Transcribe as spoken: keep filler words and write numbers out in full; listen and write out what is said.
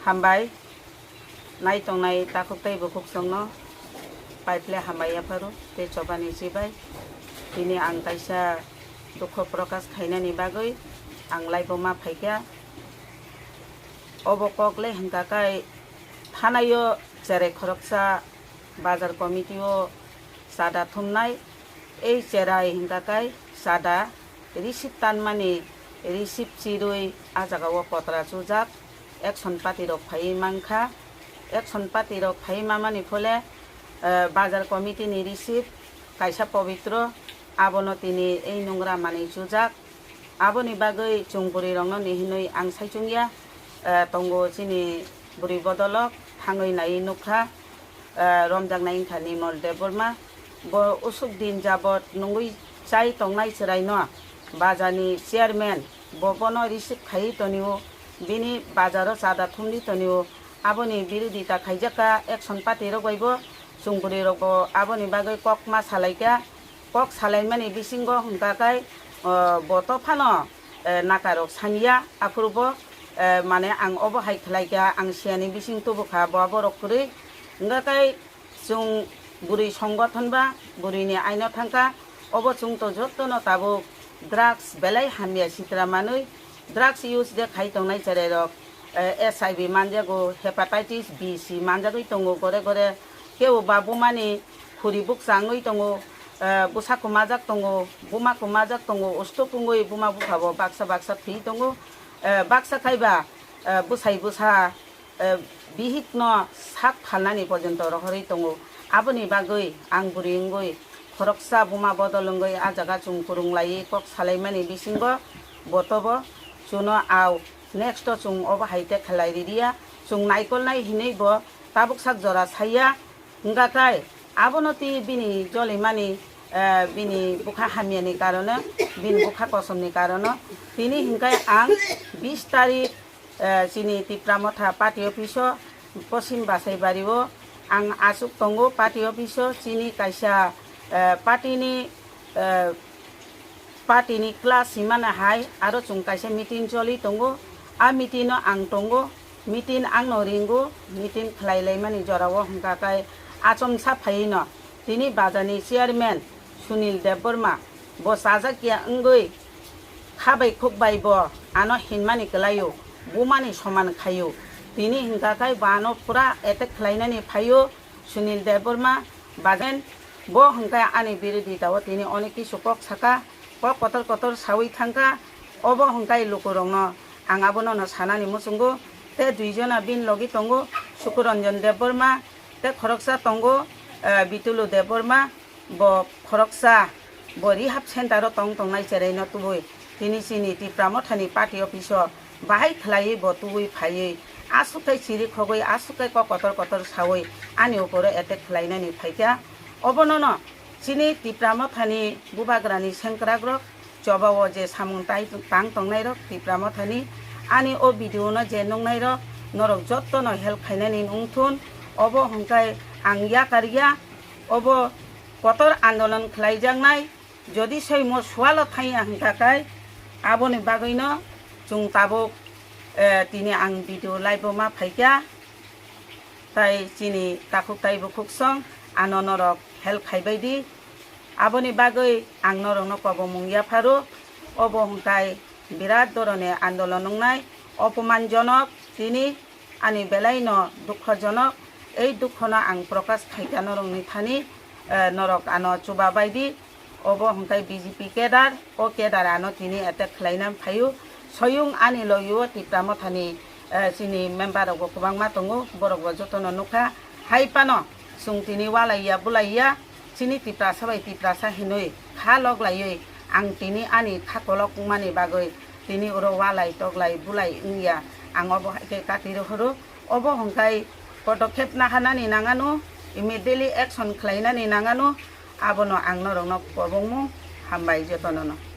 Hambai, nai tongnai takhuk tei bukhuk songno paiple hambai yapharo tei chobani chibai. Tini ang kaisa dukho prokash khainani bagwi ang live-o ma phaikha. Obo kok le hwnkha kai thanaio cherai khoroksa bazar committee-o chada thumnai. Ei cherai hwnkha kai chada receipt tanmani, receipt chirwi a jagao kotra chujak, action party rok phaiwi mankha. Action party rok phaiwi mamani phole, eh, bazar committee ni receipt kaisa pobitro, abono tini ei nungra manwi chujak. Aboni bagwi chwng bwrwi rokno ni hinwi ang saichung ya, eh, tongo chini bwrwi bodolok thangwi nai nukha, eh, romjaknai wngkha Nimol Debbarma. Bo usuk din jabot nungwi chai tongnai chwraino bazarni chairman, bo bono receive khaiwi tonio, bini bazaro chada thumdi tonio. Aboni birodita khaijakha action party rok bai bo, chwng bwrwi rok bo aboni bagwi kok ma salaikha. Kok salaimani bisingo hwnkha kai, o, bo to phano, e, nakarok sanya, aphuru bo, e, mane ang obo hai khlai kha, ang siyani bising tubu kha, bo borok kwrwi. Hwnkha kai chwng bwrwi songgothon ba, bwrwini aino thangkha, obo chwng to jotono tabuk drugs belai hamya sitra manwi, drugs use de khai tongnai cherai rok, eh, S I V manjago, hepatitis B C manjagwi tongo gore gore, kebo ba bumani khuri bukcha wngwi tongo, eh, bwsa kwmajak tongo, buma kwmajak tongo, usto pungwi buma bupha bo baksa baksa thwi tongo, eh, baksa khai ba, eh, bwsai bwsa, eh, bihik no sak phalnani porjonto rohorwi tongo. Aboni bagwi ang bwrwi wngwi khoroksa buma bodol wngwi a jaga chwng kwrwng laiwi kok salaimani bisingo bo tobo chuno au. Next o chwng obo hai te khlai ririya, chwng naikolnai hinwi bo tabuk sak jora saiya. Hwnkha khe abono twi bini jolimani, eh, bini bwkha hamyani karone, bini bwkha kosomni karone tini hwnkhe ang bis tarik, eh, chini Tipra Motha party office o Poschim Basaibari o ang achuk tongo party office o chini kaisa, eh, party ni, eh, party ni class himana hai aro chwng kaisa meeting choli tongo. A meeting no ang tongo, meeting ang no ringo, meeting khlai laimani jora o hwnkha khe achomsa phaiwi no tini bazar ni chairman Sunil Debbarma bo chajak ya wngwi kha bai khuk bai bo ano hinmani kwlaio, bumani soman khaio. Tini hwnkha khe bo ano pura attack khlainani phaio Sunil Debbarma bajen. Bo hwnkhe ani birodita o tini onek kisu kok saka, kok kotor kotor sawi thangkha. Obo hwnkhe lukurokno ang abono no sanani muchungo. Te duijona bini logi tongo, Sukuranjan Debbarma, te khoroksa tongo, eh, Bitulu Debbarma. Bo khoroksa, bo rehab center o tong tongnai cherai no tubui tini chini Tipra Motha ni party office o bahai khlaiwi bo tubui phaiwi aswk khe chiri khogwi aswk khe kok kotor kotor sawi ani upor o attack khlainani phaikha. Obono no chini Tipra Motha ni bubagra ni sengkrak rok choba o je samung tai tang tongnai rok Tipra Motha ni ani o video no je nungnai rok norok jotto no help khainani wngthun. Obo hwnkhe ang yakar ya. Obo kotor andolon khlaijaknai, jodi soimo sualo thangya hwnkha khe aboni bagwino chwng tabuk, eh, tini ang video live o ma phaikha, tai chini takhuk tai bukhuk song ano norok help khaibai di. Aboni bagwi ang norokno kobongmung yapharo, obo hwnkhe birat dhoroner andolon wngnai, opomanjonok tini. Ani belai no dukhojonok, ei dukhono ang prokash khaikha norokni thani, eh, norok ano chuba baidi, obo hwnkhe B J P kedar, o kedar ano tini attack khlaina phaio. Soyung ani logio Tipra Mothani, eh, chini member rokbo kwbangma tongo, borokbo jotono nukha. Hai phano chwng tini walaiya bulaiya, chini Tiprasa bai Tiprasa hinwi kha lok laiwi ang tini ani kha kolok wngmani bagwi tini oro walai toklai bulai wngya, ang obo hai khe kati rohoro. Obo hwnkhe podokhep naharnani nangano, immediately action khlainani nangano, abono ang norokno kobongmung hambai jotonono.